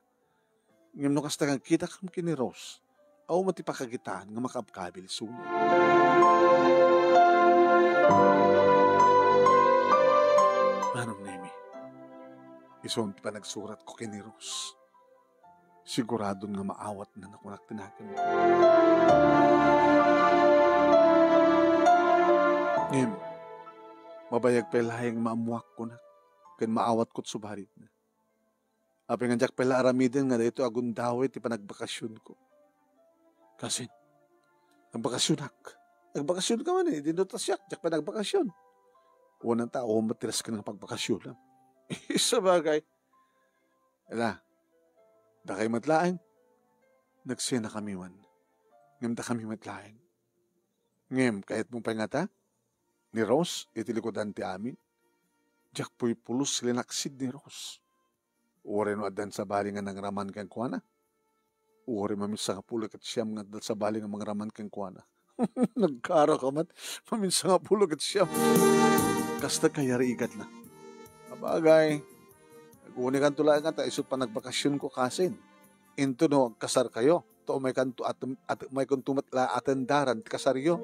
Ngem no kasta nga agkitakam ken ni Rose, awan met ti pakakitaan nga makaabkabil isu. Manong Nemi, isun ti panagsuratko ken ni Rose. Siguradon nga maawatna no kunak ti naganna. Ngem, mabayag pay laeng maammoak kunak ken maawatko ti subaritna. Apay nga diak pay la aramiden nga daytoy a gundaway ti panagbakasionko. Kasin, nagbakasionak. Nagbakasionka man eh, idinno ta siak, diak pay nagbakasion. Wen ta, awan met ti rasken nga pagbakasionam. Sabagay. Ala, dakay met laeng. Nagsenakami man. Ngem dakami met laeng. Ngem, kayatmo pay ngata? Ni Rose, iti likudan ti amin? Diak pay pulos linaksid ni Rose. Uray no addan sabali nga nangraman kenkuana. Uray maminsan nga pulo ket siam nga adda sabali nga mangraman kenkuana. Nagkara ka met, maminsan nga pulo ket siam. Kasta kayarigatna. Abagay, nagunikanto laeng ta isu panagbakasionko kasin. Inton no agkasarkayo, ta umaykanto at-, at-, umaykanto met la atendaran ti kasaryo.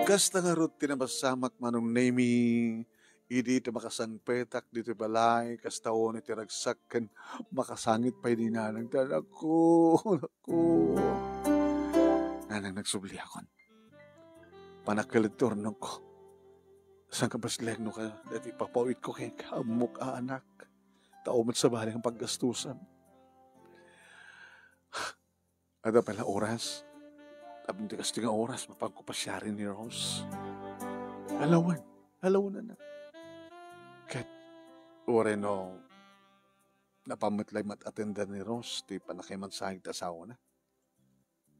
Kasta ngarud ti napasamak, Manong Nemi, idi ti makasangpetak ditoy balay, kasta unay ti ragsak ken makasangit pay ni Nanang ti anakko, anakko. Nanang, nagsubliakon. Panakkel ti urnongko. Saan ka basleg no ka, dati ipapawitko kenka, ammok a anak. Ta awan met sabali nga paggastusam. Adda pay la oras. Tapno ti kastoy nga oras, mapanko pasiaren ni Rose. Alawen, alawen, anak. Ket, uray no, napan met la mat-atender ni Rose, ti pannakaimansangit ti asawana.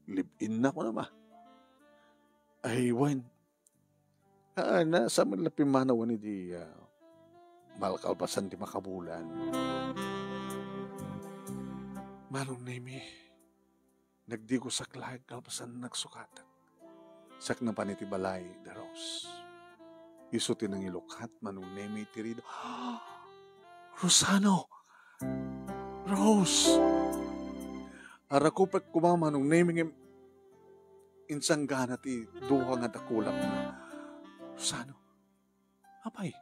Live-in na, kunam a. Ay, wen. Ah, na, saan met la pimmanawen idi, ah, malkalpasan ti makabulan. Manong Nemi, nagdigosak laeng kalpasan nagsukatak. Sak napan iti balay da Rose. Isu ti nangilukat, Manong Nemi, ti rido. Rosano! Rose! Arakupek koma, Manong Nemi, ngem insanggana ti dua nga dakulak. Rosano, apay,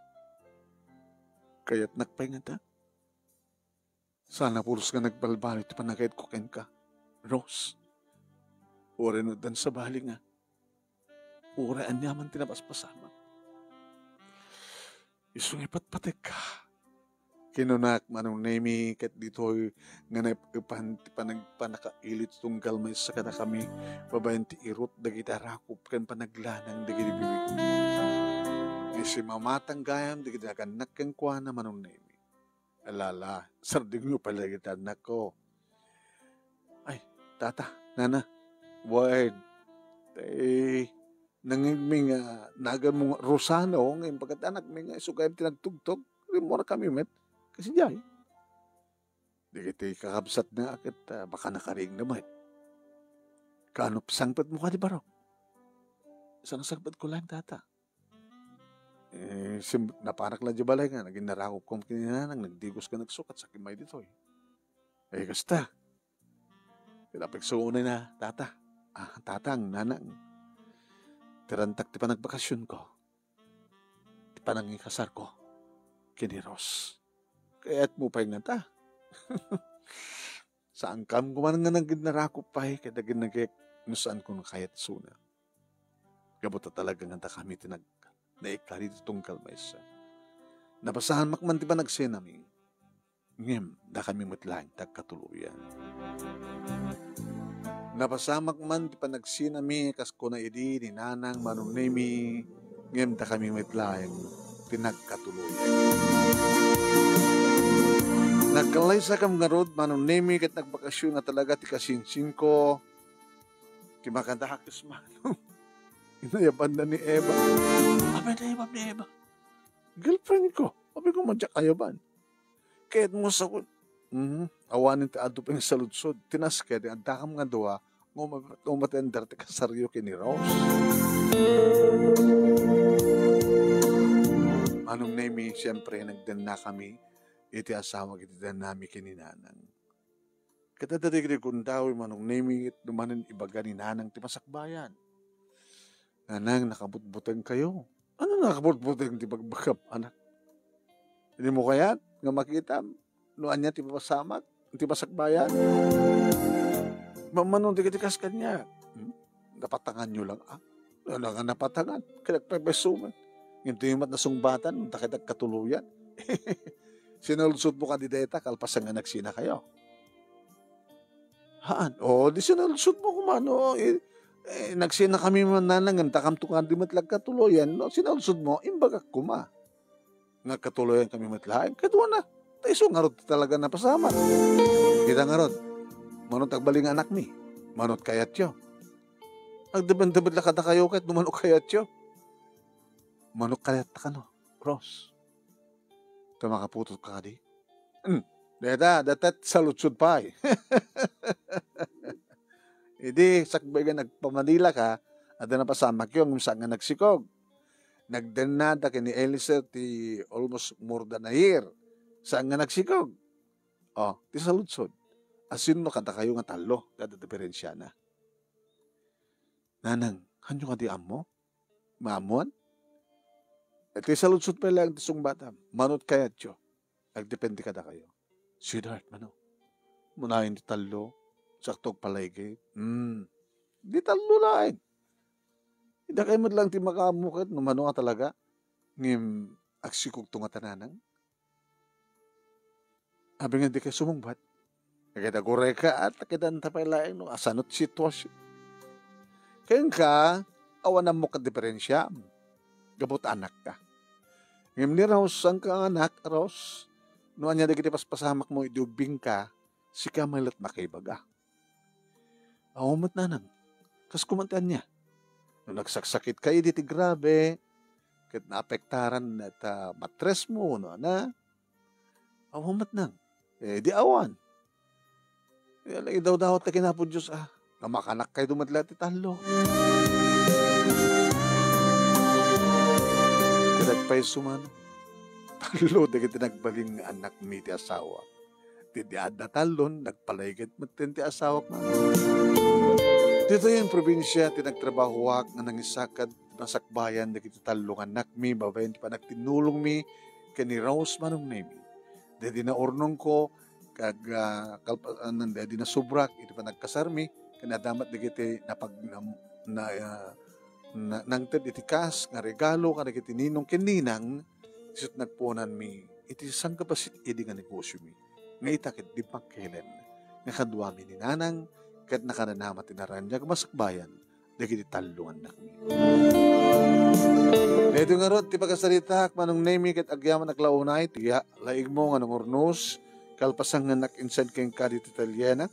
kayatnak pay ngata? Saan a pulos nga nagbalbaliw ti panagayatko kenka, Rose. Uray no addan sabali nga uray aniaman ti napaspasamak. Isu nga ipatpategka. Kinunak, Manong Nemi, ket ditoy nga naep-epan ti panag-, pannakailit tunggal maysa kadakami, babaen ti irut dagiti arakop ken panaglanang dagiti bibig. Nga isimamatang gayam dagiti nagannak kenkuana, Manong Nemi. Alala, sardengyo pay dagiti annakko. Ay, tata, nana, wen, tay, nangngegmi nga naganmo nga Rosano, nga imbagak ti anakmi nga isu gayam ti nagtugtog, rimmuarkami met, kasi diay. Dagiti kakabsatna ket, ah, baka nakariingda met. Kaano, sangpetmo kadi barok? Saan a sangpetko laeng, tata? Eh, sim-, napanak la diay balay nga, naging narakop kom ken ni Nanang, nagdigos ken nagsukat, sak immay ditoy. Eh, kasta. Pinapigso unay na, tata. Ah, tatang, nanang. Tirantak ti panagbakasionko. Ti panangikasarko. Ken ni Rose. Kayatmo pay ngata. Saankam koma nga nagin narakop pay ket nagin nagek no saanko nga kayat isuna. Gapu ta talaga nga dakami ti nag-, naikkan iti tunggal maysa. Napasamak man ti panagsenami, ngem dakami met laeng ti agkatuloyan. Napasamak man ti panagsenami, kas kuna idi ni Nanang Manong Nemi, ngem dakami met laeng ti nagkatuloyan. Nagkallaysakam ngarud, Manong Nemi, ket nagbakasyon nga talaga ti kasinsinko. Ti makadakes, Manong. Inayabanna ni Eva. Abay, nayaban ni Eva. Girlfriend ko. Abay ko, madiak ayaban. Ket mo sa kun-, mhm, awanen ti adu pay nga saludsod. Ti nasken, addakam nga dua, nga uma-, umattendar ti kasaryo ken ni Rose. Manong Nemi, siyempre, nagdennakami iti asawa iti dennami ken ni Nanang. Ket adda dagiti gundaway, Manong Nemi, ket dumanen ibaga ni Nanang ti masakbayan. Nanang, nakabutbutengkayo. Ano nakabutbuteng ti bagbagam, anak? Dimo kayat nga makitam no ania ti mapasamak, ti masakbayan? Mamano dagiti kas kaniak. Hmm? Napatanganyo lang, ah? Ano nga napatangan? Ket nagpepesumen. Ngem dimo met nasungbatan, no dakay ti agkatuloyan. Sinaludsodmo kadi dayta, kalpasan nga nagsenakayo. Haan. O, di sinaludsodmo koma, no? Eh, eh, nagsenakami man, Nanang, ngem dakamto kadi met la agkatuloyan, no? Sinaludsodmo, imbagak koma nga agkatuloyankami met laeng. Kadua na. Ta isu ngarud ti talaga napasamak. Kita ngarud, manut agbalin nga anakmi, manut kayatyo. Agdepende met la kadakayo ket no manut kayatyo. Manut kayatta kano, Rose? Ta makaputotka kadi? Hmm. Deta, deta ti saludsod pay. Idi sakbay nga nagpamanilaka, adda napasamakyo ngem saan nga nagsikog. Nagdennada ken ni Eliezer ti almost more than a year. Saan nga nagsikog? O, ti saludsod. Asino kadakayo nga tallo? Ti adda diferensiana. Nanang, hanyo kadi ammo? Maammoan? Iti saludsod pay laeng ti sungbatam. Manut kayatyo. Agdepende kadakayo. Sweetheart, mano? Manayon ti tallo, sakto agpalaygit. Hmm. Di tallo laeng. Dakay met laeng ti makaammo ket no mano nga talaga. Ngem agsikogto ngata, Nanang? Abi nga dikay sumungbat. Ket agurayka, a, ta kidanta pay laeng no asano ti sitwasyon. Kenka, awan ammok a diferensiam. Gapu ta anakka. Ngem ni Rose, saanka nga anak, Rose? No ania dagiti paspasamakmo idi ubbingka, sika met la makaibaga. Awan met, Nanang. Kas koma ti ania? No nagsaksakitka idi ti grabe, ket naapektaran ta matresmo, no, ana? Awan met, Nang. Eh, di awan. Eh, ala, idawdawat ta ken Apo Dios, a. Nga makanakkayto met la ti tallo. Ket agpayso man, tallo dagiti nagbalin nga annakmi ti asawa. Ti di adda tallon, nagpalaygit metten ti asawak, Mama. Ditoy nga probinsia ti nagtrabahoak nga nangisakad ti nasakbayan dagiti tallo nga annakmi babaen ti panagtinnulongmi ken ni Rose Manong Nemi. Daydi naurnongko, kag, ah, kalpa-, ah, nan-, daydi nasubrak iti panagkasarmi, ken adda met dagiti napag-, nam-, na, ah, na-, nangted iti kas nga regalo kadagiti ninong ken ninang, isu ti nagpuonanmi iti sangkabassit idi nga negosiomi, nga ita ket di pangkelen nga kaduami ni Nanang ket nakanana met ti naraniag masakbayan dagiti tallo nga annakmi. Daytoy ngarud ti pakasaritaak, Manong Nemi, ket agyamanak la unay ti ya-, laigmo nga nangurnos, kalpasan nga nag-inside kenka ditoy talyenak.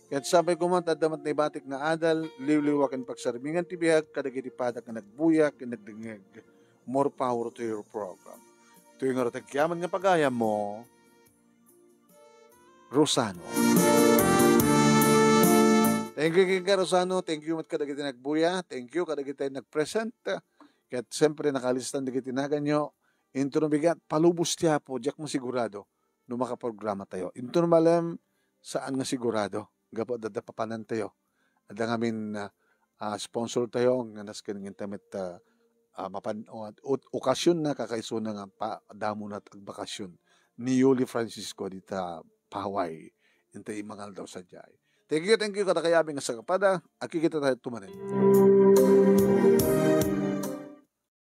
Ket sapay koma ta adda met naibatik nga adal, liwliwa ken pagsarmingan ti biag kadagiti padak nga nagbuya ken nagdengngeg. More power to your program. Daytoy ngarud ti agyaman nga pagayammo, Rosano. Thank you kenka, Rosano. Thank you met kadagiti nagbuya. Thank you kadagiti nag-present. Ket siyempre, nakalistan dagiti naganyo. Intono bigat, palubos ti Apo, diak masigurado no makaprogramatayo. Intono malem, saan nga sigurado. Gapu adda papanantayo. Adda ngamin, ah, ah, sponsor tayo nga nasken nga inta met, ah, ah, mapan-, o, o, okasyon na kakaisuna nga pa, damo na agbakasyon ni Yuli Francisco dita Paway. intay imangaldaw sadiay. Thank you, thank you, kadakayo amin nga sagapada. Agkikita tayo tumanen.